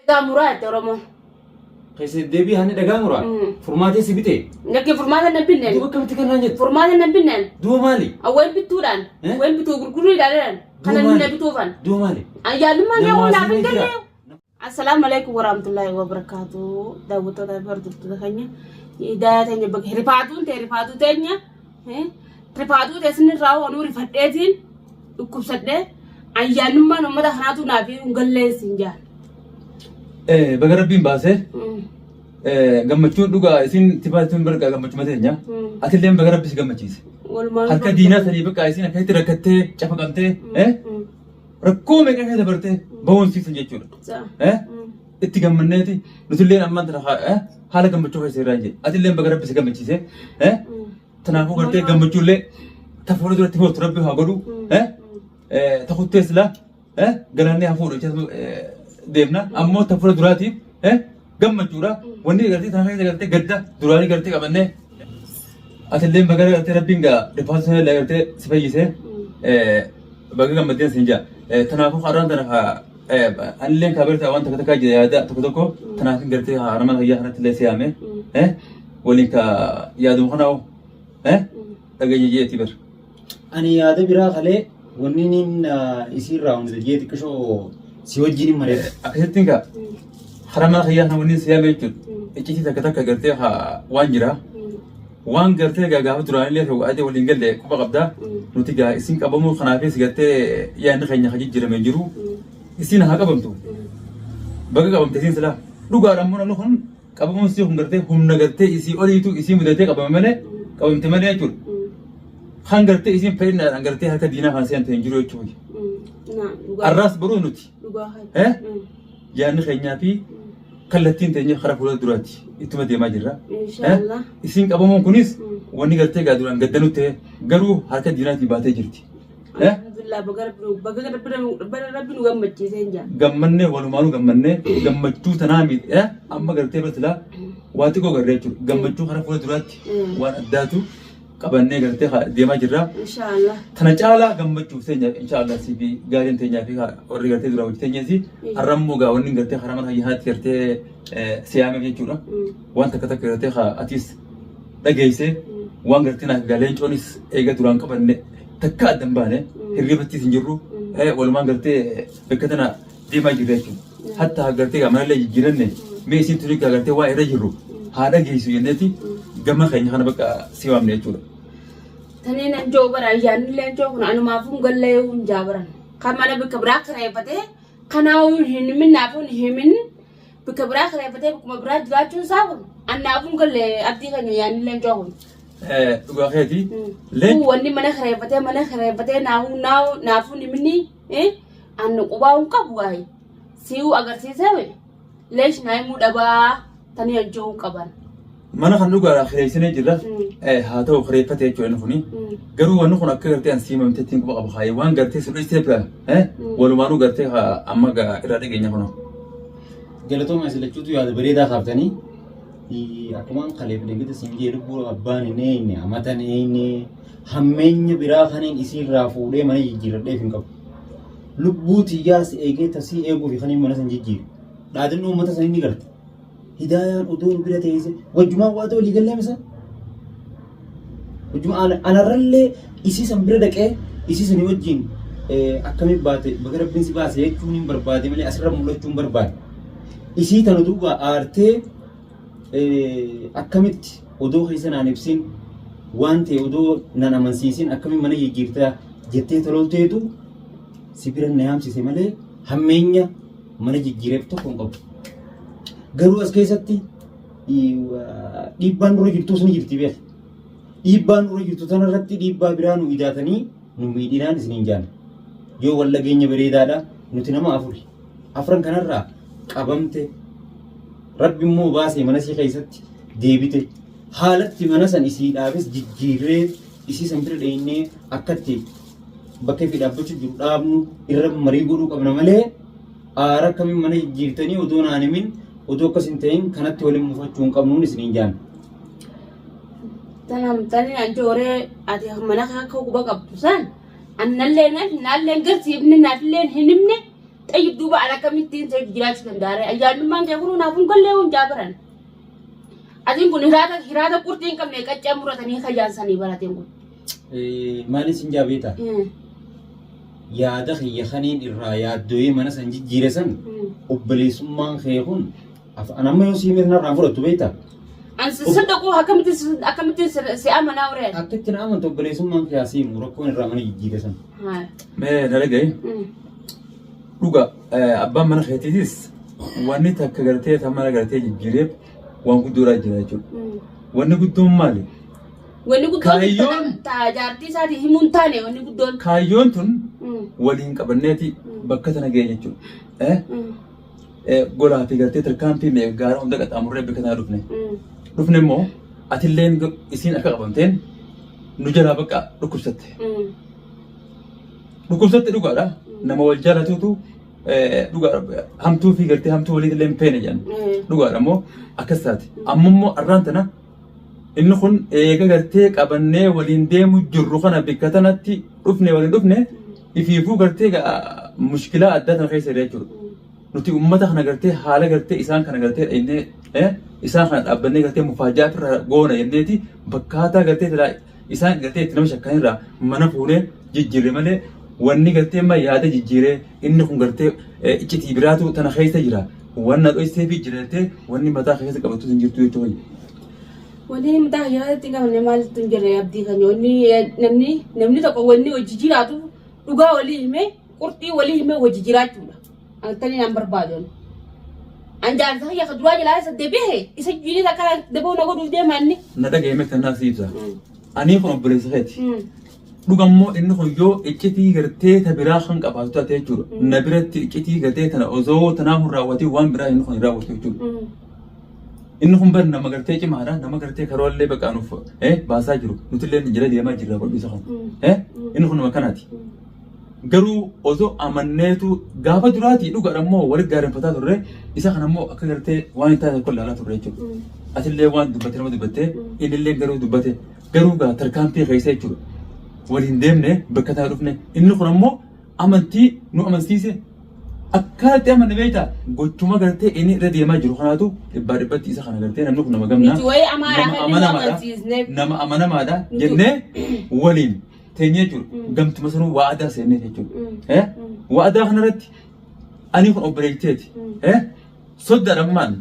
Dhagaa muraa jette Oromoon. Keessa deebii hanni dhagaa muraa. Furmaatee si bitee. Lakki furmaata nan binneen. Duuba akkamitti kanaan jettu? Furmaata nan binneen. Duuba maali? Awween bittuudhaan. Eh? Ween bituu gurguruu ilaalan. Kana Duuba minna maali? bituufan. Duuba maali? Yaadummaan Nama yoo naaf hin waa galle. jira. Assalaamu alaikum warahmatullahi wabarakatuh. Daawwattoota fi hordoftoota keenya. Hidaayaa teenya bakka rifaatuun ta'e rifaatuu teenya. Rifaatuu ta'e sinirraa onuu rifadheetiin dhukkubsadhee ayyaannummaan uummata kanaatu naaf hin galleen siin jaan. Baga rabbiin baasee gammachuun dhugaa isin tibaatuun barqa gammachuma teenya. Atilleen baga rabbi si gammachiise. Harka diinaa sanii bakka isin akkasitti rakkattee cafaqamtee rakkoo meeqa keessa dabartee bahuun siisan jechuudha. Itti gammanneeti nutilleen ammaan tana haala gammachuu keessa irraa hin jedhe. Atilleen baga rabbi si gammachiise. Tanaafuu gartee gammachuullee ta fuula duratti hooltu rabbi haa godhu. Ta kuttee silaa galaannee haa fuudhu jecha deemna. Ammoo ta fuula duraatiif gammachuudha. Wanni gartee tana keessa gartee gadda duraanii gartee qabannee atilleen baga gartee rabbiin gaa rifaasa sana illee gartee si fayyisee baga gammaddeen siin jaa. Tanaafuu har'aan tana anilleen kaa beektaa waan takka takkaa jira yaada tokko tokko tanaaf hin gartee haa nama fayyaa kanatti illee siyaame waliin ka yaaduma kanaa hoo dhageenya jeetii bar. Ani yaada biraa kalee wanni niin isiirraa hunda jee xiqqishoo si wajjin hin mari'adha. Akkasittiin kaa karaa mana kiyyaa kana wanni siyaame jechuudha. Iccitii takka takka gartee haa waan jira. Waan gartee gaa gaafa duraanillee fi wa'adee waliin galle quba qabda. Nuti gaa isin qabamuu kanaafis gartee yaadni keenya kan jijjiirame hin jiru. Isin haa qabamtu. Baga qabamte isin silaa. Dhugaadha immoo namni kun qabamuun isii kun gartee humna gartee isii oliitu isii mudatee qabame malee qabamte malee jechuudha. Kan gartee isiin fedhinnaadhaan gartee harka diinaa kana seente hin jiru jechuudha. Arraas boruu nuti. Yaadni keenyaa fi kallattiin teenya karaa fuula duraati ittuma deemaa jirra. Inshaallah. Isiin qabamuun kunis wanni gartee gaa duraan gadda nutti ta'e garuu harka diinaatii baatee jirti. Alhamdulillah baga rabbi nu gammachiisee hin jaa. Gammannee walumaanuu gammannee gammachuu tanaa miti amma gartee bartilaa waa xiqqoo garree jechuudha. Gammachuu karaa fuula duraatti waan addaatu qabannee gartee deemaa jirra. Inshaallah. Tana caalaa gammachuuf teenya inshaallah si fi gaariin teenyaa fi warri gartee duraa hojii teenyeesi har'a immoo gaa wanni gartee karaa mana hayyaatti gartee siyaameef jechuudha. Waan takka takka gartee atis dhageessee waan gartee naaf gaa leencoonis eega duraan qabanne takka adda hin baane hirribattis hin jirru walumaan gartee bakka tana deemaa jirra jechuudha. Hatta gartee gaa manallee jijjiiranne mee isiin tuni gaa gartee waa irra jirru haa dhageessu jenneeti gama keenya kana bakka si waamne jechuudha. Tanii nan joo bara ayyaanni leencoo kun anumaafuu gallee hin jaabaran. Kan mana bakka biraa kireeffatee kanaafuu hin himin naafuu hin himin bakka biraa kireeffatee bakkuma biraa jiraachuun isaa kun annaafuu hin galle abdii keenya yaanni leencoo kun. Dhugaa keeti. Kun wanni mana kireeffatee mana kireeffatee naafuu naafuu hin himinni annu qubaa hin qabu waayee. Si'uu agarsiisee leesh naa himuu dhabaa tanii hojjechuu hin qaban. Mana kan dhugaadhaa kireessinee jirra. Haa ta'u kireeffate jechuudha inni kuni. Garuu wanni kun akka gartee an siimamteettiin quba qaba kaayee waan gartee si dhoysee bira walumaanuu gartee amma irraa dhageenya kunoo. Galatooma isin lachuutu yaada bareedaa kaaftanii akkumaan kaleef deeggarta siin jee lubbuu abbaan hin eegne amatan eegne hammeenya biraa kaniin isiirraa fuudhee mana jijjiirradheef hin qabu. Lubbuu tiyyaas eegee tasii eeguufi kaniin mana san jijjiire. Dhaadannoo uummata sanii ni garte. Hidaayaan odoo nu bira teesse wajjumaan waata walii gallee misa. Wajjuma anarrallee isii san bira dhaqee isii sanii wajjin akkamiin baate baga rabbiin si baase jechuun hin barbaade malee asirra mul'achuu hin barbaade. Isii tana duuba aartee akkamitti odoo keessa naan ibsin waan ta'e odoo nan amansiisin akkamiin mana jijjiirtaa jettee tololteetu si bira na yaamsise malee hammeenya mana jijjiireef tokko hin qabu. Garuu as keessatti dhiibbaan dura jirtus ni jirti beek. Dhiibbaan dura jirtu tanarratti dhiibbaa biraa nu idaatanii nu miidhinaan isiniin jaanna. Yoo wal dhageenya bareedaadha nuti nama afuri. Afran kanarraa qabamte rabbi immoo baasee mana isii keessatti deebite haalatti mana san isiidhaafis jijjiirree isii san bira dheeynee akkatti bakka ifi dhaabbachuu jiru dhaabnu irra marii godhuu qabna malee aara akkamiin mana jijjiirtanii odoo naan himin odoo akkas hin ta'in kanatti waliin mufachuu hin qabnuun isiniin jaan. Tanam tani an jooree ati mana akka quba qabdu san annallee naallee garsiifne naafillee hin himne. Xayyib duuba an akkamittiin seef jiraachuu danda'are ayyaannummaan kee kunuu naaf hin gallee hun jaabaran. Atiin kun hiraata hiraata qurxii hin qabne qaccee muratanii kayyaansanii barateen kun. Maaliin sin jaa beektaa? Yaada kiyya kaniin irraa yaaddoyee mana san jijjiire san obboleessummaan kee kun an amma yoo siimee kanarraa fudhattu beektaa? An sadaquu akkamitti akkamitti si amanaa uree? Akka itti na amantu obboleessummaan kee asiimu rakkoon irraa mana jijjiire san. Mee na dhaga'i. Dhuga abbaan mana keetiitis wanni takka gartee tan mana gartee jijjiireef waan guddoodhaa jira jechuudha. Wanni guddoon maali? Wanni guddoon Kaayyoon- jaartii isaatii himuu hin taane wanni guddoon. Kaayyoon tun waliin qabanneeti bakka tana ga'e jechuudha. Golaa fi gartee tarkaanfii meeqa gaara hunda qaxxaamurree bakka tana dhufne. Dhufne immoo atilleen isiin akka qabamteen nu jalaa bakka dhukkubsatte. Dhukkubsatte dhugaadha. Nama wal jaalatuutu dhugaadha. Hamtuu fi gartee hamtuu waliin illee hin feene jedhan. Dhugaadha immoo akkas taate. Amma immoo arraan tana inni kun eega gartee qabannee waliin deemu jirru kana bakka tanatti dhufne waliin dhufne ifiifuu gartee mushkilaa addaa tana keessa jira jechuudha. Nuti uummata kana gartee haala gartee isaan kana gartee dhaynee isaan kana dhaabbannee gartee mufaajaa irra goona jenneeti bakkaataa gartee silaa isaan gartee itti nama shakkan irraa mana fuunee jijjiirre malee wanni gartee amma yaada jijjiiree inni kun gartee iccitii biraatu tana keessa jira. Wanna dhoysee fi jira jettee wanni mataa keessa qabatu hin jirtu jechuudha. Wanni mataa yaadatti hin qabne maaltu hin jirre abdii kan wanni namni namni tokko wanni hojii jiraatu dhugaa walii himee qurxii walii himee hojii jiraachuudha. Antani naan barbaadu. An jaarsa kiyya ka duraa jalaa isa deebi'e isa jinis akka daboo na godhuuf deema inni. Na dhaga'e tanaa si ibsa. Ani kun obboleessa keeti. Dhugammoo inni kun yoo iccitii gartee ta biraa kan qabaatu taate jechuudha. Na biratti iccitii gartee tana osoo tanaa kun raawwatee waan biraa inni kun hin raawwatu jechuudha. Inni kun bar nama gartee cimaadha. Nama gartee karoollee bakka nuuf baasaa jiru. Nutillee jala deemaa jirra godhu isa kana. Inni kun nama kanaati. Garuu osoo amanneetu gaafa duraatii dhugaadha immoo walitti gaarreeffataa turre isa kana immoo akka gartee waan hin taane tokko ilaalaa turre jechuudha. Atillee waan dubbatte nama dubbatte innillee garuu dubbate garuu gaa tarkaanfii keessa jechuudha. Waliin deemne bakka taa dhufne inni kun ammoo amantii nu amansiise akkaatti amanne beektaa gochuma gartee inni irra deemaa jiru kanaatu dhibbaa dhibbatti isa kana gartee namni kun nama gamnaa Miti wayii amaaraa nama kan inni nu amanamaadha amansiisneef. nama amanamaadha jennee waliin teenyee jechuudha. Gamtuma sanuu waadaa seennee jechuudha. Waadaa kanarratti ani kun obboleetteeti. Soddaadhammaan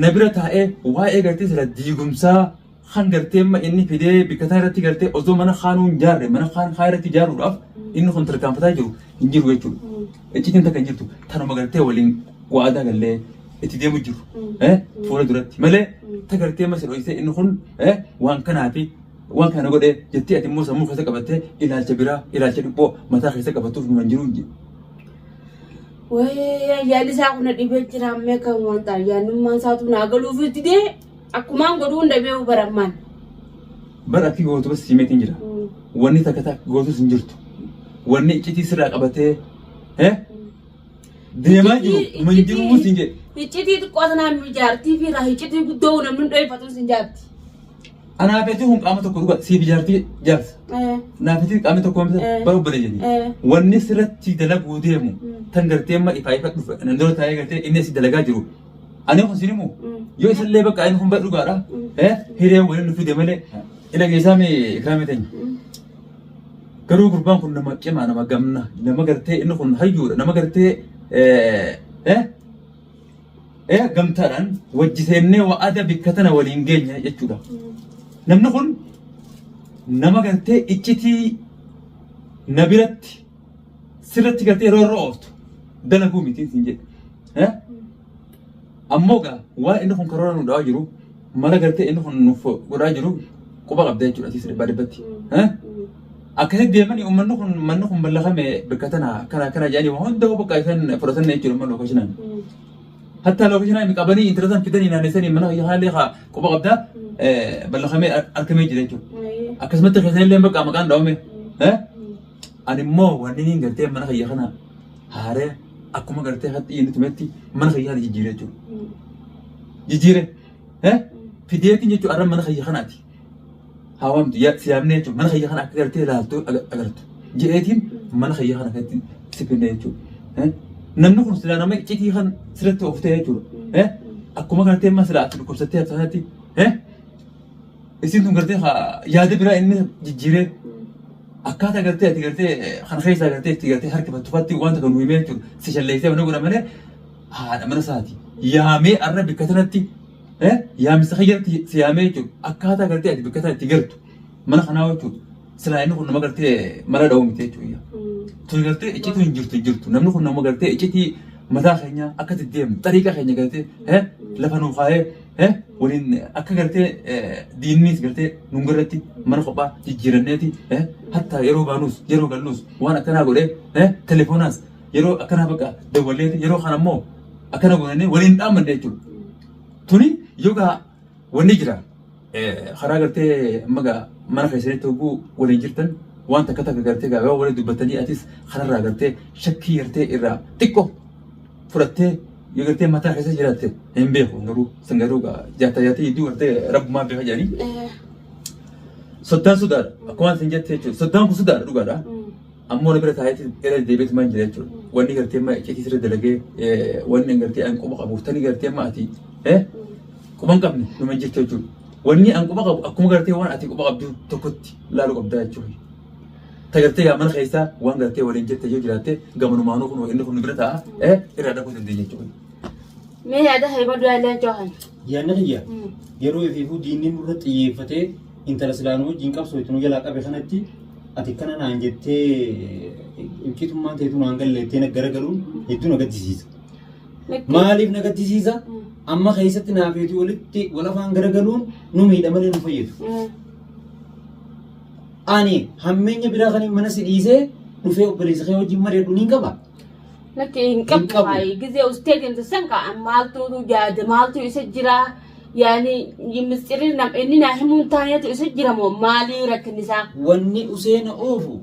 na bira taa'ee waa'ee gartee sila diigumsaa kan gartee amma inni fidee bikkataa irratti gartee osoo mana kaanuu hin jaarre mana kaan kaa irratti ijaaruudhaaf inni kun tarkaanfataa jiru hin jiru jechuudha. Iccitiin takka hin jirtu tanuma gartee waliin waadaa gallee itti deemu jiru. Fuula duratti malee ta gartee amma si dhoysee inni kun waan kanaafi waan kana godhe jettee ati immoo sammuu keessa qabattee ilaalcha biraa ilaalcha dhiphoo mataa keessa qabattuuf numa hin jiru hin jedhu. Wayii ayyaanni isaa kun na dhibee jira ammee kan wanta ayyaannummaan isaatu naa galuuf didee akkumaan godhuu hunda beeku barammaan. Bara akki gootu bas simeetiin jira. Wanni takka takka gootus hin jirtu. Wanni iccitii sirraa qabatee deemaa jiru numa hin jiru siin jedhe. Iccitii xiqqoo sanaan jaartii fi irraa iccitii guddoo namni hin dhoyfatu sin jaarti. Anaa feetii kun qaama tokko dhuga siif jaartii jaarsa. Naa feetii qaamni tokko miti bara obbolee jedhi. Wanni sirratti dalaguu deemu tan gartee amma ifaa ifa dhufe nan dura taa'ee gartee inni si dalagaa jiru. Ani kun sin himu yoo isallee bakka inni kun bara dhugaadha. Hireen waliin nu fide malee ila geessaa mee ikraamee teenya. Garuu gurbaan kun nama cimaa nama gamna nama gartee inni kun hayyuudha nama gartee gamtaadhaan wajji seennee wa'ada bikka tana waliin geenya jechuudha. Namni kun nama gartee iccitii na biratti sirratti gartee roorroo ooftu dalaguu miti siin jedhe. Ammoo gaa waan inni kun karoora nu dhawaa jiru mala gartee inni kun nuuf godhaa jiru quba qabda jechuudha siis dhibbaa dhibbatti. Akkasitti deemanii uummanni kun manni kun ballaqame bakka tana akkana akkana jedhanii waan hunda bakka isaan fudhatan jechuudha mana lookashinaan. Hatta lookashinaan qabanii intala san fidanii naannessanii mana haalee haa quba qabdaa ballaqamee argamee jira jechuudha. Akkasumatti keessa illee bakka maqaan dhawame. Ani immoo wanni niin gartee mana kiyya kana haaree akkuma gartee haxxii inni tumetti mana kiyya kana jijjiire jechuudha. Jijjiire. Fideetiin jechuudha arra mana kiyya kanaati. Haa waamtu si yaamnee jechuudha mana kiyya kana akka gartee ilaaltu agartu. Jedheetiin mana kiyya kana keessatti si finne jechuudha. Namni kun silaa nama iccitii kan sirratti of ta'e jechuudha. Akkuma gartee amma silaa ati dhukkubsattee akka sanatti isiin tun gartee yaada biraa inni jijjiiree akkaataa gartee ati gartee kan keessaa gartee itti gartee harkifattu fatti wanta kan nu himee jechuudha. Si shalleessee mana godha malee haadha mana isaati. Yaamee arra bikka sanatti yaamisa kiyyatti si yaamee jechuudha. Akkaataa gartee ati bikka sanatti galtu mana kanaa jechuudha. Silaa inni kun nama gartee mala dha'u miti jechuudha. Tun gartee iccituu hin jirtu hin jirtu. Namni kun nama gartee iccitii mataa keenya akka itti deemnu xariiqa keenya gartee lafa nuu kaayee waliin akka gartee diinnis gartee nuun garratti mana kophaa jijjiiranneeti hatta yeroo baanus yeroo gallus waan akkanaa godhee telefoonaas yeroo akkanaa bakka dawwalleeti yeroo kana immoo akkana godhannee waliin dhaammanne jechuudha. Tuni yogaa wanni jira karaa gartee amma gaa mana keessanitti hogguu waliin jirtan waan takka takka gartee gaa yoo waliin dubbattanii atis kanarraa gartee shakkii gartee irraa xiqqoo fudhattee yoo gartee mataa keessa jiraatte hin beeku garuu san garuu gaa jaata jaatee jidduu gartee rabbumaa beeka jedhanii. Soddaan sodaadha akkuma isin jette jechuudha soddaan kun sodaadha dhugaadha. Ammoo na bira taa'eeti irra deddeebi'eeti maan jira jechuudha. Wanni gartee amma iccitii sirra dalagee wanni gartee an quba qabuuf tani gartee amma ati quba hin qabne numa jirtu jechuudha. Wanni an quba qabu akkuma gartee waan ati quba qabdu tokkotti laaluu qabdaa jechuudha. Ta gartee gaa mana keessaa waan gartee waliin jette yoo jiraatte gamanumaanuu kun inni kun nu bira taa'a irraa dhaguu dandeenya jechuudha. Mee yaada himadu yaalaan joohan. Yaadni kiyya yeroo ifiifuu diinni nurra xiyyeeffatee intala silaanuu wajjin qabsoo itti nu jalaa qabe kanatti ati akkana naan jettee ibcitummaan teetu naan galle jettee na garagaluun hedduu na gaddisiisa. Maaliif na gaddisiisa? Amma keessatti naa feetii walitti wal afaan garagaluun nu miidha malee nu fayyadu. Ani hammeenya biraa kan mana si dhiisee dhufee obboleessa kee wajjin mari'adhu niin qaba. Lakki hin qabdu qabu. haayi gizee ustee deemte san ka maaltu yaade maaltu isa jira yaani misxirri nam inni naa himuun taaneetu isa jira moo maalii rakkinni isaa? Wanni useena oofu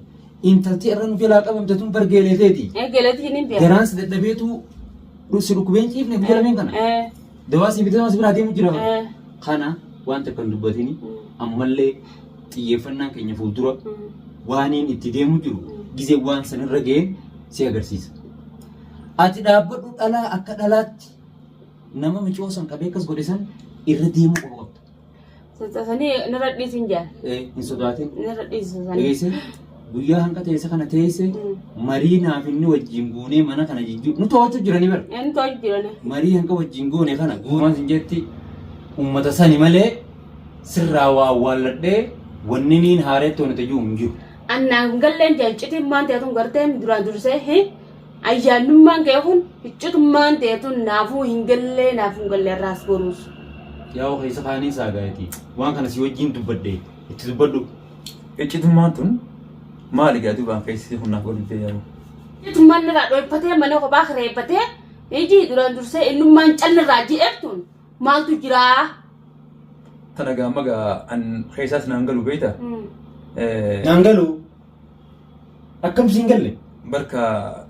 intalti irra nu jalaa qabamte tun bargeelee teeti. Eegaleetii hin beeku. Garaan si dadhabeetu si dhukkubeen ciifne guyyaa lameen kana. Dawaa si bitee si biraa deemu jira. Kana waan takka hin dubbatini ammallee xiyyeeffannaan keenya fuuldura waaniin itti deemu jiru gizee waan sanirra ga'een si agarsiisa. Ati dhaabbadhu dhalaa akka dhalaatti nama micoo san qabee akkas godhe san irra deemuu qofa qabda. Sasanii narra dhiisin jaa. Hin sodaatin. Narra dhiisin sanii. Dhageesse guyyaa hanqa teesse kana teesse marii naaf inni wajjin guunee mana kana jijjiiru nu to'achuu jiranii bara. Inni to'achuu jiranii. Marii hanqa wajjin goone kana guutumaan sin jetti ummata sani malee sirraa waa awwaalladhee wanni niin haareetti wanti jiru hin jiru. Annaan galleen jaa iccitummaan teetun gartee duraan dursee hi ayyaannummaan kee kun iccitummaan teetun naafuu hin gallee naafuu hin gallee irraas boruus. Yaa'u keessa kaanii saagaayiti waan kana si wajjin dubbadhe itti dubbadhu. Iccitummaan tun maali gaa duubaan keessi kun naaf godhutee yaa'u. Iccitummaan irraa dhoyfatee mana kophaa kireeffatee iji duraan dursee innummaan callirraa ji'eeftuun maaltu jiraa? Tana gaa amma gaa an keessaas naan galu beekta. Naan galu akkam siin galle? Barka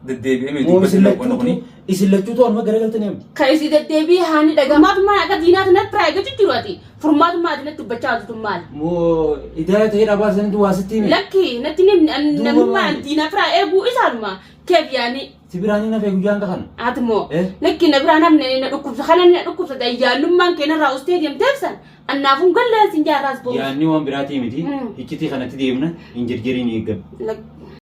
deddeebi'ee mee Moo isin dubbatti wanni kuni. lachuutu isin lachuutu anuma garagaltanii amma? Ka isi deddeebii haani dhagaa maaltummaa akka diinaati natti eeggachuu jiru ati furmaatummaa ati natti dubbachaa jirtu maali? Moo idaaya ta'ee dhabaa sanitu waa sitti hime? Lakki natti nimni Duuba namummaa maali? diinaa firaa eeguu isaanuma keef yaani Si biraa ni nafee guyyaan kana. Ati moo Eh? lakki na biraa namni na dhukkubsa kana na dhukkubsata ayyaannummaan kee narraa ustee deemteef san annaafuun galleen sin jaarraas boruus. Yaanni waan biraatii miti. Iccitii kanatti deemna hin jirjiriin eeggadhu. Lakki.